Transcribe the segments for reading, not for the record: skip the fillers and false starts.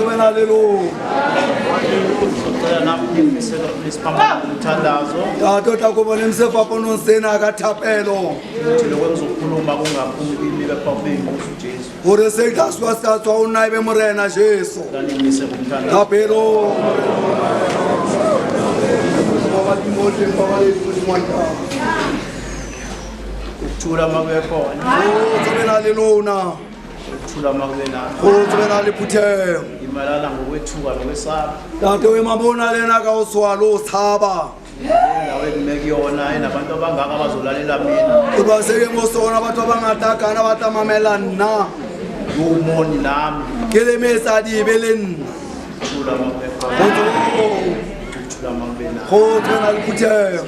Kgotso bena le lona. Ngicela nami ngifisela isiphambano umthandazo. Ntate o tla kopa le sefapanong sena ka thapelo. Ukuthi lokho engizokhuluma kungaphumi kimi kepha kube yinkosi uJesu. Gore se tla swa se ka tswa ho nna ebe Morena Jesu. Cela ningimise kumthandazo. Thapelo. Badimo teng ba ba le Modimo wa ntate. Ukuthula makube khona. Kgotso bena le lona. Ukuthula makube nani. Kgotso bena le phuthego. Ngimalana ngokwethuka nokwesaba. Ntate o ema mona le nna ka o tshoha le o tshaba. Indawo engime kuyona enabantu abangaka abazolalela mina. Kodwa seke mo sona batho ba bangata kana ba tla mamela nna. Ngiwumoni nami. Ke le metsadibe le nna. Ukuthula makube khona. Kgotso. Ukuthula makube nani. Kgotso bena le phuthego.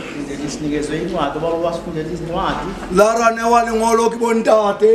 Sinikezwe incwadi, obaba basifundela izincwadi. La ra newa lengolo ke bontate.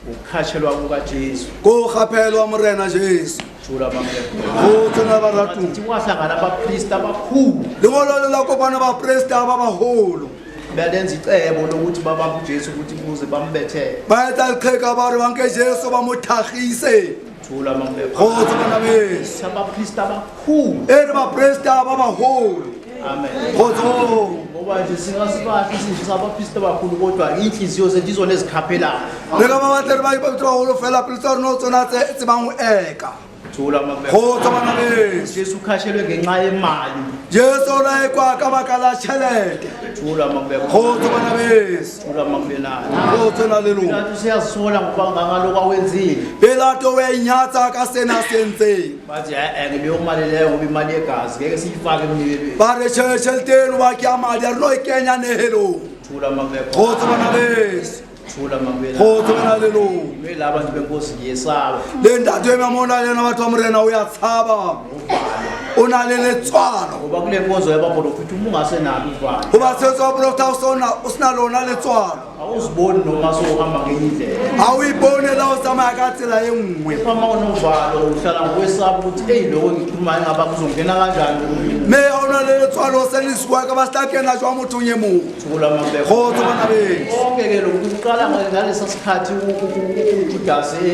Ukukhatshelwa kukaJesu. Ko gapelwa Morena Jesu. Thula bambe. Kgotso na baratu. Bathi wahlangana abapristi abakhulu. Lengolo le la kopana baprista ba baholo. Balenza icebo lokuthi babambe uJesu ukuthi kuze bambethele. Ba etsa leqheka ba re ba nke Jesu ba mo thagise. Thula bambe. Kgotso bana beso. Abapristi abakhulu. E re baprista ba baholo. Amen. Kgotso. Ngoba nje singasibahle isizwe sabapristi abakhulu kodwa inhliziyo zethu izona ezikhaphelayo. Re ka ba batle re ba batho baholo fela pelo tsa rona tsona tse tsebang ho eka. Thula bambe. Kgotso bana beso. Jesu ukhashelwe ngenxa yemali. Jesu o la ekwa ka baka la tjhelete. Thula bambe. Kgotso bana beso. Thula bambe nani. Kgotso na le lona. Pilato useyazisola ngoba ngalokhu awenzile. Pilato o a inyatsa ka sena se entseng. Bathi e-e leyo mali leyo ngoba imali yegazi ngeke siyifake emnikelweni. Ba re tjhe tjhelete eno ba ke ya madi a re no e kenya nehelong. Thula makube Kgotso bana beso. Thula makube Kgotso bana le lona. Mme la bantu benkosi ngiyesaba. Le ntate ema mona le yena batho ba Morena o ya tshaba. O na le letswalo. Ngoba kule nkonzo yabaprofiti uma ungasenalo uvalo. Hoba tshebetso ya baprofeta o sena lona letswalo. Awuziboni noma sowuhamba ngenye indlela. Ha o ipone la o tsamaya ka tsela e nngwe. Kepha uma unovalo uhlala ngokwesaba ukuthi eyi lokho engikhulumayo ngaba kuzongena kanjani komunye umuntu. Mme ha o na le letswalo se le siwa ka ba se tla kena jwang mothong e mong. Thula mabeko. Kgotso bana beso. Konke-ke lokhu kuqala ngalesa sikhathi uJudasi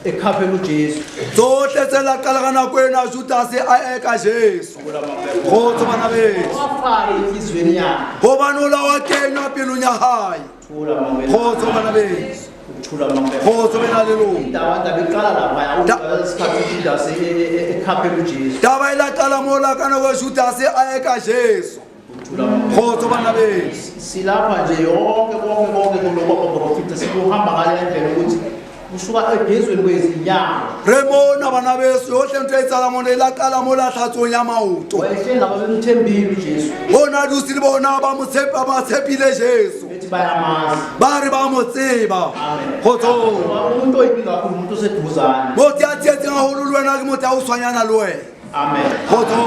ekhaphela uJesu. Tsohle tse la qala ka nako ena Judasi a eka Jesu. Thula mabeko. Kgotso bana beso. Wafaka enhliziyweni yakhe. Hobane o la wa kenywa pelong ya hae. Thula mabeko. Kgotso bana beso. Ukuthula mabeko. Kgotso bena le lona. Indaba ndaba iqala lapha isikhathi uJudasi ekhaphela uJesu. Taba e la qala mola ka nako Judasi a eka Jesu. Kgotso bana beso. Silapha nje yonke konke konke kulokho abaprofita sikuhamba ngale ndlela ukuthi kusuka egezweni kwezinyawo. Re mona bana beso yohle ntho e etsahalang mona e la qala mola tlhatsong ya maoto. Wayehleli nabo bemthembile uJesu. Bona dutse le bona ba mo tshepa ba tshepile Jesu. Bethi bayamazi. Ba re ba mo tseba. Amen. Kgotso. Umuntu oyinkinga kakhulu umuntu oseduzane. Motho ya tsietseng haholo le wena ke motho ya o tshwanyana le wena. Amen. Kgotso.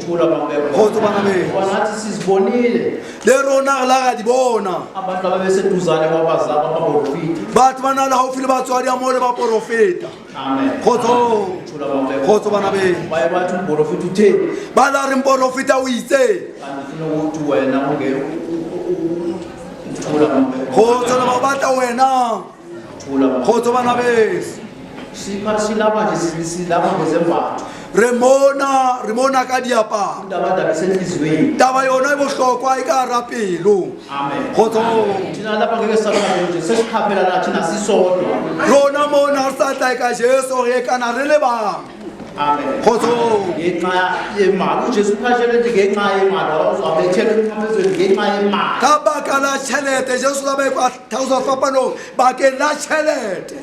Thula makubekho. Kgotso bana beso. Ngoba nathi sizibonile. Le rona re la ra di bona. Abantu ababeseduzane kwabazali abaprofiti. Batho ba na le haufi le batswadi ha mmoho le baprofeta. Amen. Kgotso. Thula makubekho. Kgotso bana beso. Baye bathi umprofiti uthe. Ba la re mprofeta o itse. Kanti ufuna ukuthi wena unge uthula makubekho. Kgotso le ba batla wena. Thula makubekho. Kgotso bana beso. Sipha silapha nje silapha ngezembatho. Re mona, re mona ka diaparo. Indaba ndaba isenhliziyweni. Taba yona e bohlokwa e ka hara pelo. Amen. Kgotso. Thina lapha ngeke sisaqhaphela nje sesiqhaphela la thina sisodwa. Rona mona re sa tla ka Jesu re kana re le bang. Amen. Kgotso. Ngenxa yemali uJesu ukhashele nje ngenxa yemali wawuzabethela emnqamlezweni ngenxa yemali. Ka baka la tjhelete Jesu la ba ekwa theosa fapanong bakeng la tjhelete.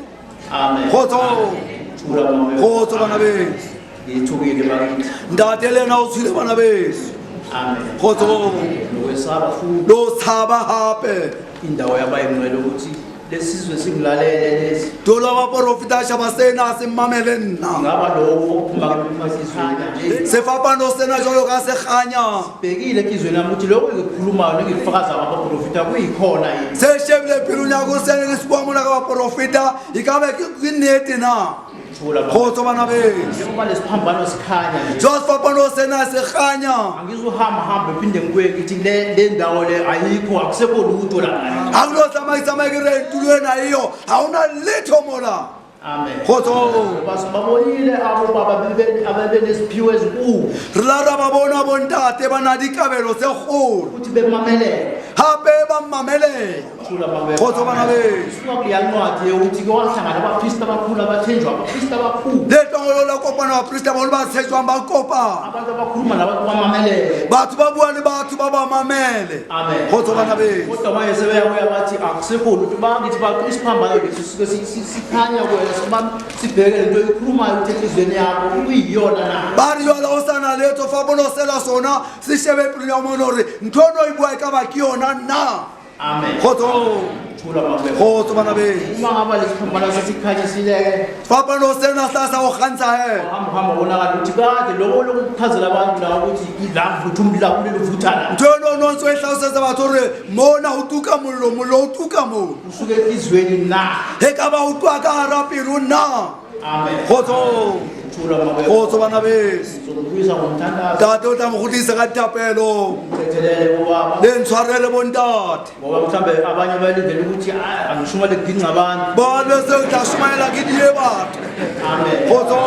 Amen. Kgotso. Thula makubekho. Kgotso bana beso. Ngithukile bakithi. Ntate le yena o tshwile bana beso. Amen. Kgotso. Nokwesaba futhi. Le ho tshaba hape. Indawo yabayingcwele ukuthi lesizwe singilalele lesi. Tola baprofeta shaba sena se mmamele nna. Ngaba lokho okuphuma enhliziyweni nje. Sefapano sena jwalo ka se kganya. Bhekile enhliziyweni yami ukuthi lokho engikukhulumayo nengikufakaza ngabaprofita kuyikhona yini. Se shebile pelong ya ko sene ke se bua mona ka baprofeta e ka be ke nnete na? Thula baba. Kgotso bana beso. Njengoba lesiphambano sikhanya nje. Jwalo sefapano sena se kganya. Angizuhamba hambe phinde ngibuye ngithi le ndawo le ayikho akusekho lutho la. Ha o no tsamaye tsamaye ke re tulo ena eyo ha hona letho mola. Amen. Kgotsong. Babonile abobaba abebenesiphiwo ezinkulu. Re la ra ba bona bontate ba na dikabelo tse kgolo. Futhi bemamelela. Hape ba mmamelela. Thula mabeka. Kgotso bana beso. Suka kuleya ncwadi yokuthi ke wahlangana abapristi abakhulu abathenjwa abapristi abakhulu. Le tongolo la kopana baprista baholo ba tshejwang ba kopana. Abantu abakhuluma nabantu bamamelele. Batho ba bua le batho ba ba mamele. Amen. Kgotso bana beso. Kodwa manje sebeyabuya bathi akusekho lutho bangithi ba isiphambano lesi sisuke sikhanya kuwena siba sibheke lento oyikhulumayo ukuthi enhliziyweni yakho kuyiyona na. Ba re jwale o sa na letho fa bono sela sona se shebe pelong ya mone hore ntho eno e bua e ka ba ke yona na. Amen. Kgotso. Thula mabeka. Kgotso bana beso. Uma ngaba lesiphambano sesikhanyisile-ke Sefapano sena sa sa o kgantsha he. hamba hamba bonakala ukuthi kade loko lokuchazela abantu la ukuthi la vutha umlilo umlilo uvutha la. Ntho eno no ntse o e hlalosetsa batho hore mona ho tuka mollo, mollo o tuka mona. Usuke enhliziyweni na. E ka ba o tloha ka hara pelo na. Amen. Kgotso. Thula mabeka. Kgotso bana beso. Ngizokubuyisa ngomthandazo. Ntate o tla mo kgutlisa ka dithapelo. Ngithethelele bobaba. Le ntshwarele bontate. Ngoba mhlambe abanye balindele ukuthi "Ah, angishumayele kuginqa abantu. Ba le se o tla shumaela ke die batho. Amen. Kgotso.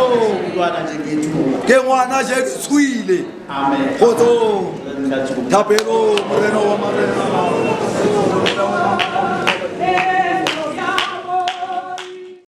Umntwana nje ngiyethuka. Ke ngwana je ke tshohile. Amen. Kgotso. Ngathi Thapelo morena wa marena.